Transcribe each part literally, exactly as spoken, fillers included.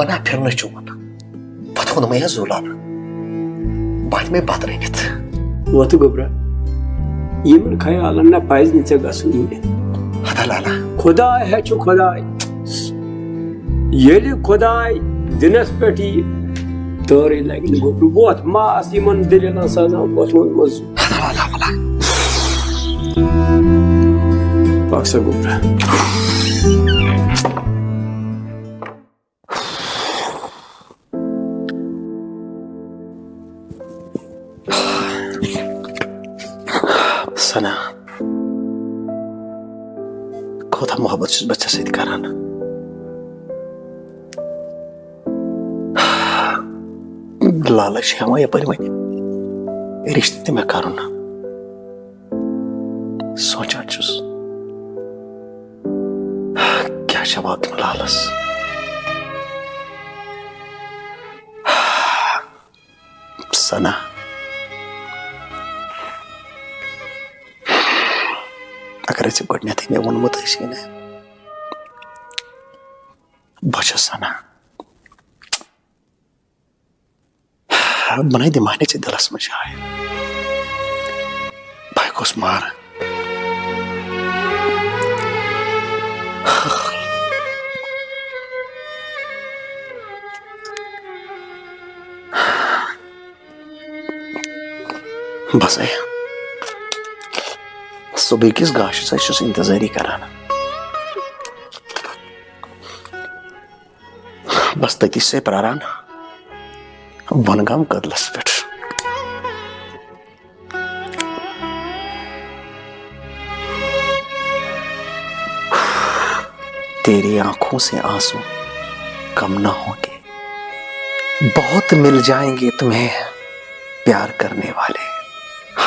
پناہ پھرنہٕ چون۔ پتہٕ ووٚنمَے حظ زوٗ لالہٕ، بہٕ اَنہٕ مےٚ بتہٕ رٔنِتھ۔ وۄتھٕ گوٚبرا، یِمن خیالن نہ پزِ نہٕ ژےٚ گژھُن یہِ۔ ہتا لالا۔ خداے ہے چھُ خداے۔ ییٚلہِ خداے دِنس پٮ۪ٹھ یی، تٲرٕے لگہِ نہٕ گوٚبرٕ۔ وۄتھ، ما آس یِمن دٔلیٖلن سزا، وۄتھ ووٚنمَس۔ ہتا لالا، ولا۔ پکھ سا گوٚبرا۔ ثنا، کوتاہ محبت چھُس بہٕ ژےٚ سۭتۍ کران۔ لالچ چھِ ہٮ۪وان یپٲرۍ وۄنۍ رشتہٕ تہِ مےٚ کرُن۔ سونٛچان چھُس، کیٛاہ جواب دِمہٕ لالس؟ ثنا، اگرے ژےٚ گۄڈٕنیتھٕے مےٚ ووٚنمُت آسی نا، بہٕ چھَس ثنا۔ بہٕ نے دِمہٕ ہا نہٕ ژےٚ دِلس منٛز جاے۔ بہٕ ہا گوٚژھ مارٕ۔ بس اے، صبحٕکِس گاشس حظ چھُس انتظٲری کران۔ بس تٔتی چھسے پراران، بۄنہٕ گام کٔدلس پٮ۪ٹھ۔ تیری آنکھوں سے آنسو کم نہ ہوں گے، بہت مل جائیں گے تمہیں پیار کرنے والے،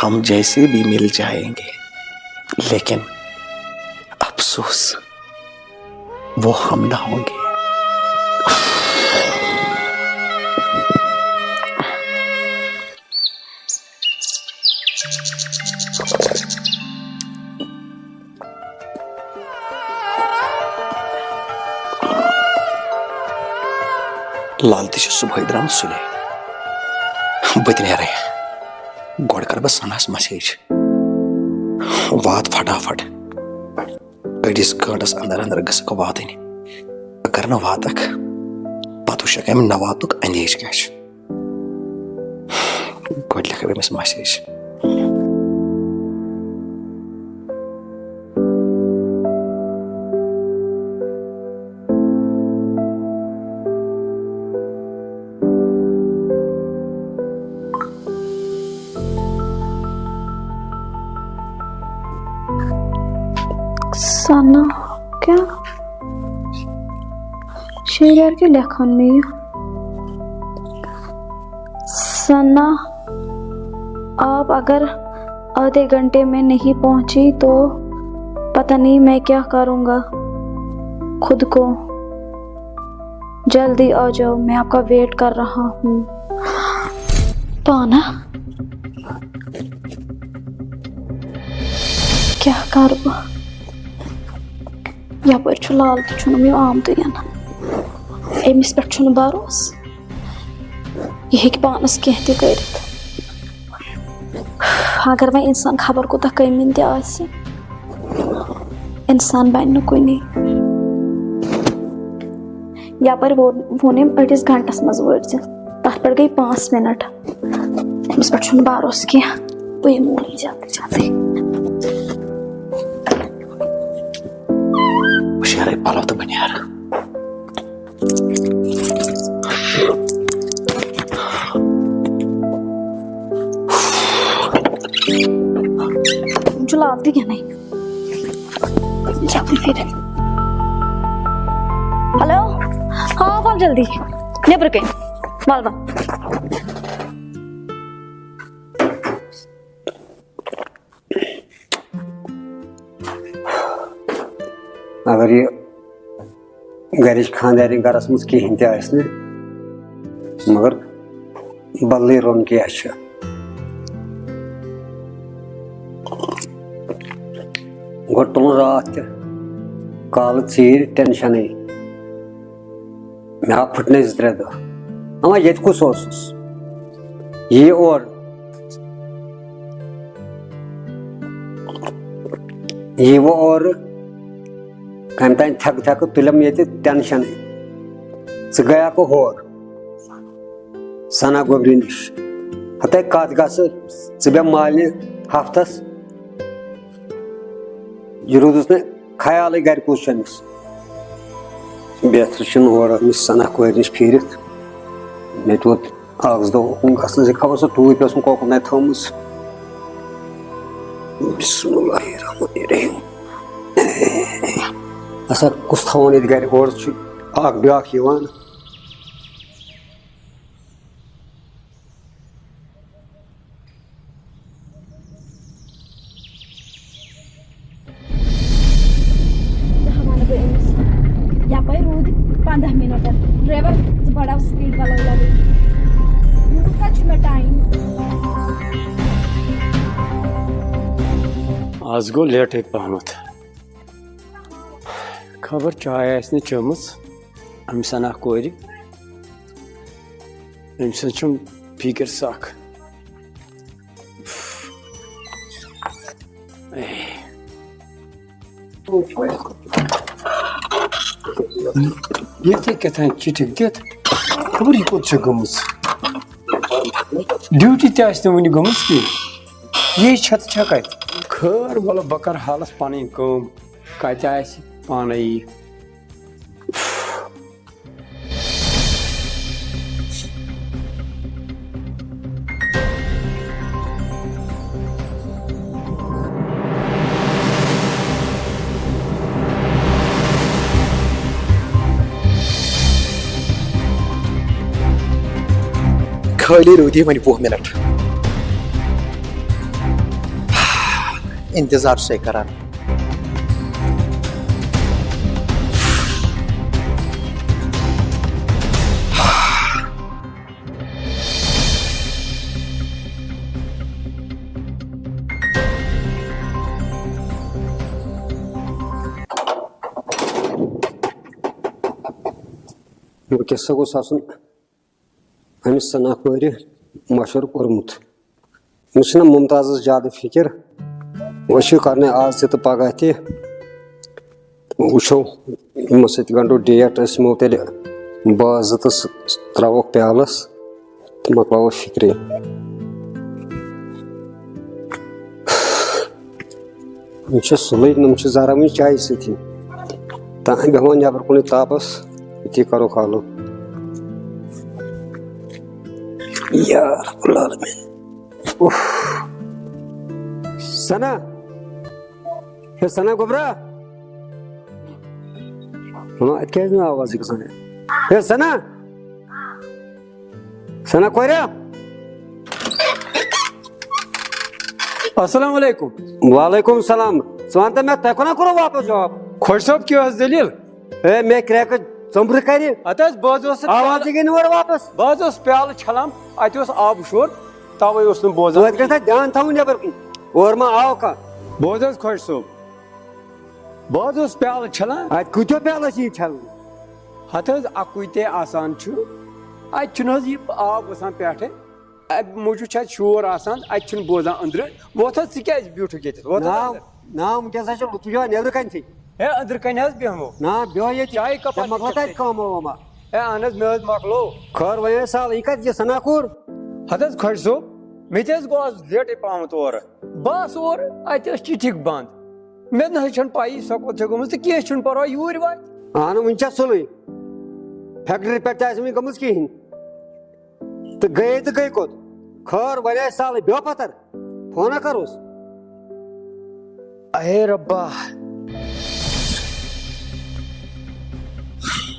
ہم جیسے بھی مل جائیں گے، لیکن افسوس، وہ ہم نہ ہوں گے۔ لال تہِ چھُ صبحٲے درٛامُت سُلے۔ بہٕ تہِ نیرے۔ گۄڈٕ کرٕ بہٕ سناہس مسیج۔ وات فٹافٹ۔ أڑِس گٲنٛٹس اندر اندر گٔژھکھ واتٕنۍ۔ اگر نہٕ واتکھ، پتہٕ وٕچھکھ أمۍ نہ واتنُک اندیش کیٛاہ چھُ۔ گۄڈٕ لیکھٕ بہٕ أمِس مسیج۔ ثنا، کیا شعر یار کیوں لیکھان میں یہ؟ ثنا، آپ اگر آدھے گھنٹے میں نہیں پہنچی تو پتہ نہیں میں کیا کروں گا خود کو۔ جلدی آ جاؤ، میں آپ کا ویٹ کر رہا ہوں۔ پانا، کیٛاہ کَرٕ بہٕ؟ یَپٲرۍ چھُ لال تہِ چھُنہٕ مےٚ آمتُے۔ أمِس پٮ۪ٹھ چھُنہٕ بھروسہٕ، یہِ ہیٚکہِ پانَس کینٛہہ تہِ کٔرِتھ۔ اگر وۄنۍ اِنسان خبر کوٗتاہ کٔمِن تہِ آسہِ، اِنسان بَنہِ نہٕ کُنی۔ یَپٲرۍ ووٚن، ووٚن أمۍ أڑِس گھنٹَس منٛز وٲتۍ زِ، تَتھ پٮ۪ٹھ گٔے پانٛژھ مِنَٹ۔ أمِس پٮ۪ٹھ چھُنہٕ بھروسہٕ کینٛہہ۔ بہٕ یِمہٕ وۄنۍ جلدی جلدی۔ بہٕ شیرے پلو تہٕ بہٕ نیرٕ۔ یِم چھِ لال تہِ کینٛہہ۔ جلدی پھِرِتھ۔ ہیلو، ہاں، وَل جلدی۔ نیٚبرٕ کَنۍ۔ وَل، وَل۔ اگر یہِ گرِچ خانٛدارِنۍ گرس منٛز کِہیٖنۍ تہِ آسہِ نہٕ، مگر بدلٕے روٚن کیٛاہ چھُ۔ گۄڈٕ تُلُن راتھ تہِ کالہٕ ژیٖرۍ ٹینشنٕے۔ مےٚ آو پھٕٹنَے زٕ ترٛےٚ دۄہ۔ اما ییٚتہِ کُس اوسُس؟ یہِ یہِ اورٕ۔ یہِ وۄنۍ اورٕ۔ کَمہِ تام تھٮ۪کہٕ تھٮ۪کہٕ تُلِم ییٚتہِ ٹٮ۪نشَنٕے۔ ژٕ گٔیاکھ ہور۔ ثنا گوٚبرِ نِش۔ ہَتَے کَتھ گژھٕ، ژٕ بیٚہہ مالنہِ ہفتَس۔ یہِ روٗدُس نہٕ خیالٕے گَرِ کُس چھُ أمِس۔ بہتر چھُنہٕ اورٕ أمِس ثنا کورِ نِش پھیٖرِتھ۔ مےٚ تہِ ووت اَکھ زٕ دۄہ اوکُن گژھنَس، یہِ خبر سۄ ٹوٗپۍ ٲسٕم کوکُن تام تھٲومٕژ۔ بسم اللہ الرحمن الرحیم۔ اَسا کُس تھاوون ییٚتہِ گَرِ؟ اورٕ چھُ اَکھ بیٛاکھ یِوان۔ کیٛاہ وَنہٕ بہٕ أمِس؟ یَپٲرۍ روٗدۍ پنٛداہ مِنَٹَن۔ ڈرٛایوَر، ژٕ بَڑاو speed، وَلَو لَگے۔ یوٗت کَتہِ چھُ مےٚ ٹایم؟ آز گوٚو لیٹٕے پَہمَتھ۔ خبر چاے آسہِ نہٕ چٔمٕژ أمۍ ثنا کورِ۔ أمۍ سٕنٛز چھُم فِکِر سَکھ۔ اے۔ ییٚتہِ کیٛاہ تام چِٹھِ دِتھ، خبر یہِ کوٚت چھےٚ گٔمٕژ۔ ڈیوٹی تہِ آسہِ نہٕ وُنہِ گٔمٕژ کینٛہہ۔ یہِ چھےٚ تہٕ چھےٚ کَتہِ؟ خٲر، وَلہٕ بہٕ کَرٕ حالَس پَنٕنۍ کٲم، کَتہِ آسہِ پانَے یی۔ خٲلی روٗدی وۄنۍ وُہ مِنٹ۔ اِنتظار چھُسَے کران۔ وۄنۍ کیٛاہ سا گوٚژھ آسُن أمِس ثنا کورِ مشورٕ کوٚرمُت؟ أمِس چھِنہ ممتازَس زیادٕ فِکِر؟ وۄنۍ چھُ کرنے آز تہِ تہٕ پگاہ تہِ۔ وٕچھو، یِمو سۭتۍ گنٛڈو ڈیٹ، أسۍ یِمو تیٚلہِ باز زٕ تہٕ سُہ ترٛاووکھ پیالَس تہٕ مۄکلاوو فِکرِ۔ یِم چھِ سُلے، یِم چھِ زہراوٕنۍ چایہِ سۭتی۔ تام بیٚہمو نٮ۪بر کُنُے تاپس، أتی کرو کالو۔ یا رب العالمین۔ اوف۔ ثنا۔ ہے ثنا گوٚبرا۔ ہاں، اتہِ کیازِ نہٕ آوازٕے گژھان؟ ہے ثنا۔ ثنا کوریا۔ السلام علیکم۔ وعلیکم السلام۔ ژٕ وَن تہٕ مےٚ، تۄہہِ کونہ کوٚروٕ واپس جواب؟ خۄش صٲب، کیٛاہ ٲس دٔلیٖل؟ ہے، مےٚ کرٛٮ۪کہٕ ژوٚمبرٕ کَرِ۔ اَدٕ حظ، بہٕ حظ اوسُس آوازٕے گٔے نہٕ اورٕ واپس۔ بہٕ حظ اوسُس پیالہٕ چھَلان، اَتہِ اوس آبہٕ شور، تَوَے اوس نہٕ بوزان۔ توتہِ گژھِ نہ دیان تھاوُن نٮ۪بر کُن، اورٕ ما آو کانٛہہ۔ بوز حظ خۄش صٲب، بہٕ حظ اوسُس پیالہٕ چھَلان۔ اَتہِ کۭتیاہ پیالہٕ ٲسۍ یہِ چھَلٕنۍ؟ ہَتہٕ حظ، اَکُے تے آسان چھُ۔ اَتہِ چھُنہٕ حظ یہِ آب وَسان پٮ۪ٹھٕ۔ اَمہِ موٗجوٗب چھُ اَتہِ شور آسان، اَتہِ چھُنہٕ بوزان أنٛدرٕ۔ وۄتھ حظ، ژٕ کیٛازِ بیوٗٹھُکھ ییٚتٮ۪تھ؟ وۄتھ حظ نا، اَنٛدر۔ نا، وٕنکیٚس حظ چھِ لُطُف یِوان نیٚبرٕ کَنہِ تھٕے۔ ہے، أنٛدرٕ کَنہِ حظ بیٚہمو۔ نا، بیٚہو ییٚتی۔ چایہِ کَپا ژےٚ مۄکلٲو تَتہِ کٲم وٲم؟ ہے، اَہَن حظ، مےٚ حظ مۄکلو۔ خٲر، وۄنۍ حظ سہلٕے، یہِ کَتہِ یہِ ثنا کوٗر؟ ہَتہٕ حظ خۄش صٲب، مےٚ تہِ حظ گوٚو آز لیٹٕے پَہمَتھ اورٕ۔ بہٕ آس اور، اَتہِ ٲس چِٹھِک بنٛد۔ مےٚ نہ حظ چھَنہٕ پَیی سۄ کوٚت چھےٚ گٔمٕژ تہٕ کینٛہہ چھُنہٕ پَرواے، یوٗرۍ واتہِ۔ اَہَن، وٕنہِ چھےٚ سُلٕے۔ فیکٹری پٮ۪ٹھ تہِ آسہِ وٕنہِ گٔمٕژ کِہیٖنۍ۔ تہٕ گٔیے تہٕ گٔے کوٚت؟ خٲر، وۄنۍ آسہِ سہلٕے، بیٚہو پَتھر۔ فونہ کَروس۔ اے رۄبا۔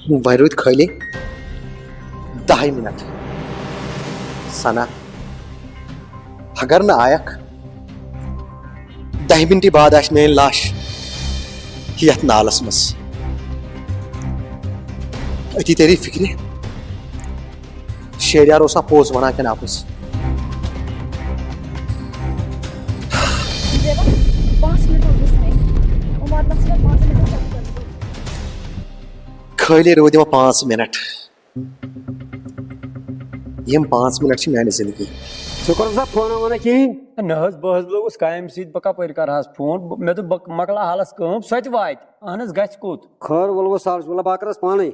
وۄنۍ روٗدۍ خٲلی دَہَے مِنَٹ۔ ثنا، اگر نہٕ آیَکھ، دَہہِ مِنٹہِ بعد آسہِ میٛٲنۍ لاش یَتھ نالَس منٛز۔ أتی تَری فِکرِ، شیریار اوسا پوٚز وَنان کِنہٕ اَپُز؟ زیبا، پانٛژھ مِنٹ روٗدمٕژ وۄنۍ۔ یِم واتنَس چھِ مےٚ پانٛژَن مِنٹَن چَکر۔ خٲلی روٗدۍ وۄنۍ پانٛژھ مِنَٹ۔ یِم پانٛژھ مِنٹ چھِ میانہِ زندگی۔ ژےٚ کوٚرُتھ سا فون وونا کِہیٖنۍ؟ نہ حظ، بہٕ حظ لوٚگُس کامہِ سۭتۍ، بہٕ کَپٲرۍ کَرٕ حظ فون؟ بہٕ، مےٚ دوٚپ بہٕ مۄکلاو حالَس کٲم، سۄ تہِ واتہِ۔ اہن حظ، گژھِ کوٚت؟ خٲر، وَلہٕ وۄنۍ سَہل چھُ، وَلہٕ بہٕ کَرَس پانَے۔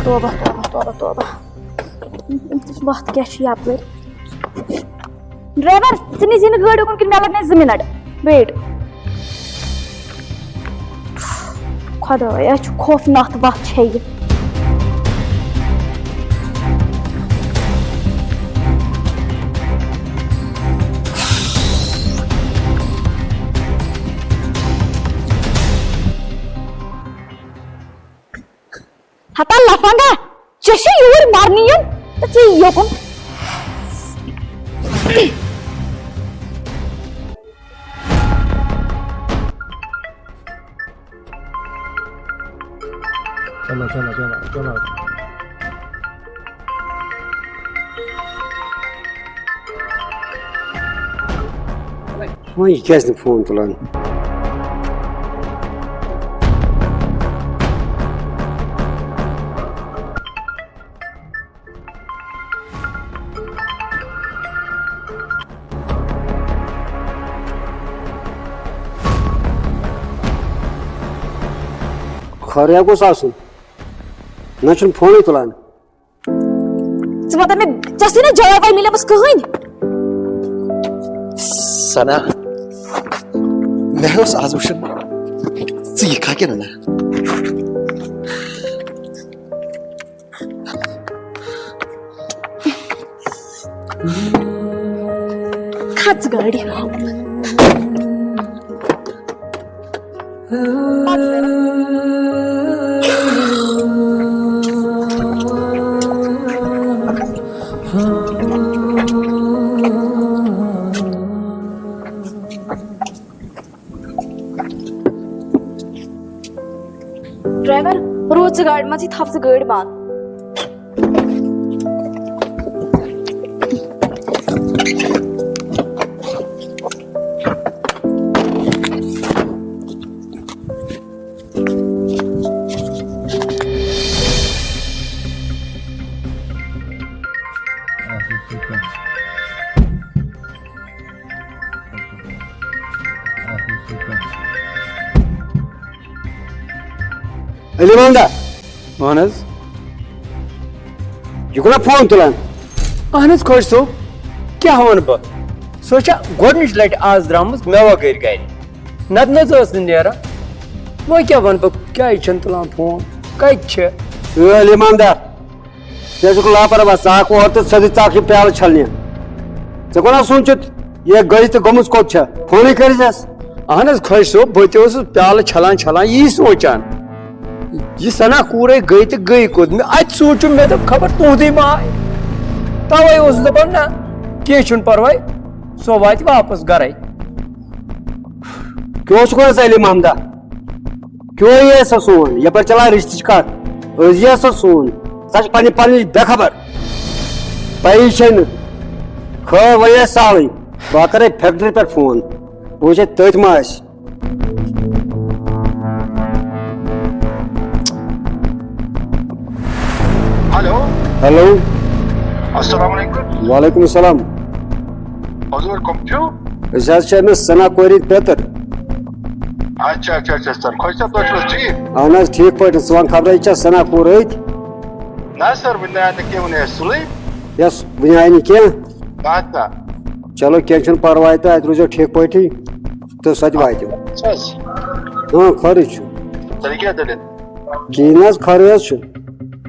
توبہ، توبہ، توبہ، توبہ۔ وَتھ کیٛاہ چھِ یَپٲرۍ؟ ڈرایور، ژٕ نِزِ نہٕ گٲڑۍ اُکُن کِنہٕ مےٚ لَگنَے زٕ مِنَٹ ویٹ۔ خۄدایا، چھُ خوفناک وَتھ چھےٚ یہِ۔ ہتا لفنگا، ژےٚ چھُے یوٗرۍ مرنہِ یُن تہٕ ژٕ یی یوکُن۔ چلو، چلو، چلو، چلو۔ وۄنۍ یہِ کیٛازِ نہٕ فون تُلان؟ خٲریا گوٚژھ آسُن، نہ چھُنہٕ فونٕے تُلان۔ ژٕ وَن تہٕ مےٚ، ژےٚ ٲسٕے نہٕ جاے واے مِلیمٕژ کٕہٕنۍ؟ ثنا، مےٚ اوس آز وٕچھُن، ژٕ یِکھا کِنہٕ نہ؟ کھژ گاڑِ۔ ڈرایور، روز ژٕ گاڑِ منٛزٕے، تھاو ژٕ گٲڑۍ بنٛد۔ علی محمد۔ وَن حظ۔ یہِ کُنہ فون تُلان؟ اہن حظ خۄش صٲب، کیٛاہ وَنہٕ بہٕ؟ سۄ چھےٚ گۄڈٕنِچ لَٹہِ آز درٛامٕژ مےٚ وَغٲرۍ گَرِ، نَتہٕ نہ حظ ٲس نہٕ نیران۔ وۄنۍ کیٛاہ وَنہٕ بہٕ، کیٛازِ چھَنہٕ تُلان فون؟ کَتہِ چھِ؟ اے علی محمد، ژٕ حظ چھُکھ لاپرواہ، ژٕ آکھ اورٕ تہٕ سیوٚدُے ژٕ آکھ یہِ پیالہٕ چھَلنہِ۔ ژےٚ کوٚر نا سوٗنٛچِتھ، یہِ گٔے تہٕ گٔمٕژ کوٚت چھےٚ؟ فونٕے کٔرِزٮ۪س۔ اہن حظ خۄش صٲب، بہٕ تہِ اوسُس پیالہٕ چھَلان چھَلان یی سونٛچان، یہِ سنا کوٗرے گٔے تہٕ گٔے کوٚت؟ مےٚ اَتہِ سوٗنٛچُم، مےٚ دوٚپ خبر تُہُنٛدُے ما آے، تَوَے اوسُس دَپان نہ کینٛہہ چھُنہٕ پَرواے، سۄ واتہِ واپَس گَرَے۔ کیٛاہ اوسُکھ وَنان ژٕ علی محمدہ؟ کیٛاہ یہِ سا سون؟ یَپٲرۍ چَلان رِشتٕچ کَتھ؟ أزی ہسا سون۔ ژٕ چھِ پننہِ پننِچ بے خبر۔ پَیی چھے نہٕ۔ خٲر وۄنۍ آسہِ سہلٕے۔ بہٕ ہا کَرے فیکٹری پٮ۪ٹھ فون۔ بہٕ وٕچھے تٔتھۍ ما آسہِ۔ ہیلو۔ ہیلو۔ السلام علیکم۔ وعلیکم السلام۔ حضور، کم چھِو؟ أسۍ حظ چھِ أمِس ثنا کورِ پیٚتٕر۔ اچھا، اچھا، اچھا، سر۔ خۄش صٲب، تُہۍ چھِو حظ ٹھیٖک؟ اہن حظ، ٹھیٖک پٲٹھۍ۔ ژٕ وَن خبرا، یہِ چھا ثنا کوٗر أتھۍ؟ نہ، سر، وُنہِ آے نہٕ کینٛہہ، وُنہِ آسہِ سُلے۔ یَس، وُنہِ آے نہٕ کینٛہہ؟ نہ، نہ۔ چلو، کینٛہہ چھُنہٕ پَرواے تہٕ اَتہِ روٗزیو ٹھیٖک پٲٹھی تہٕ سۄ تہِ واتیو۔ چھا حظ؟ اۭں، خٲرٕے چھُ۔ تیٚلہِ کیٛاہ دٔلیٖل؟ کِہیٖنۍ نہٕ حظ، خٲرٕے حظ چھُ۔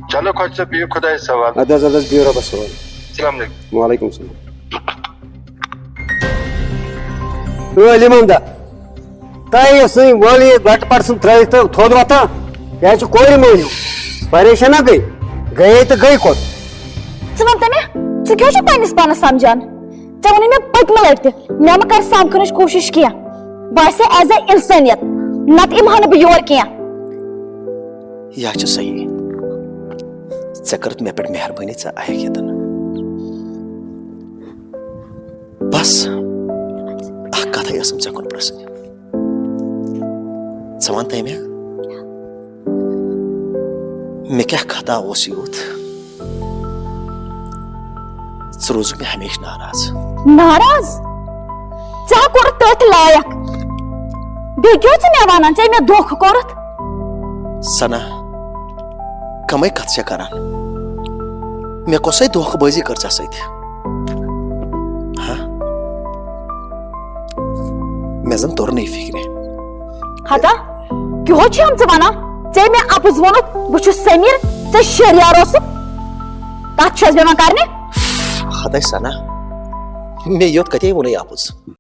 چلو، خۄش صٲب، بِہِو خۄدایَس حوالہٕ۔ اَدٕ حظ، اَدٕ حظ، بِہِو رۄبَس حوالہٕ۔ السلام علیکم۔ وعلیکم السلام۔ اے علی محمدہ، تۄہہِ یہِ سٲنۍ وٲلی لَٹہٕ پَٹہٕ سُنٛد ترٛٲوِتھ تہٕ تھوٚد وۄتھان، کیٛازِ کورِ مٲنِو؟ پریشانہ گٔے، گٔیے تہٕ گٔے کوٚت؟ ژٕ وَن تہٕ مےٚ، ژٕ کیٛاہ چھُکھ پنٛنِس پانَس سَمجھان؟ ژےٚ ووٚنُے مےٚ پٔتمہِ لَٹہِ تہِ، مےٚ مہٕ کَر سَمکھنٕچ کوٗشِش کینٛہہ۔ باسے as a اِنسٲنیت، نَتہٕ یِمہٕ ہا نہٕ بہٕ یور کینٛہہ۔ یہِ ہا چھِ صحیح۔ ژےٚ کٔرٕتھ مےٚ پٮ۪ٹھ مہربٲنی، ژٕ آیَکھ ییٚتٮ۪ن۔ بس، اکھ کتھے ٲسٕم ژےٚ کُن پرژھٕنۍ۔ ژٕ وَن تہٕ مےٚ، مےٚ کیٛاہ خطا اوس یوٗت؟ ژٕ روٗزُکھ مےٚ ہمیشہِ ناراض۔ ناراض؟ ژےٚ ہا کوٚرُتھ تٔتھۍ لایق۔ بیٚیہِ کیٛاہ اوس ژٕ مےٚ وَنان؟ ژےٚ مےٚ دھوکہٕ کوٚرُتھ؟ ثنا، کمٕے کتھ چھےٚ کران؟ مےٚ کۄسے دھوکہٕ بٲزی کٔر ژےٚ سۭتۍ؟ ہا؟ مےٚ زن توٚر نہٕ یہِ فِکرِ۔ ہتا، کیٛاہ چھِ یِم ژٕ ونان؟ ژےٚ مےٚ اپُز ووٚنُتھ، بہٕ چھُس سمیر، ژےٚ شیریار اوسُکھ۔ کتھ چھَس مےٚ وۄنۍ کرنہِ؟ ہتے ثنا، مےٚ یوت کتے ووٚنُے اپُز؟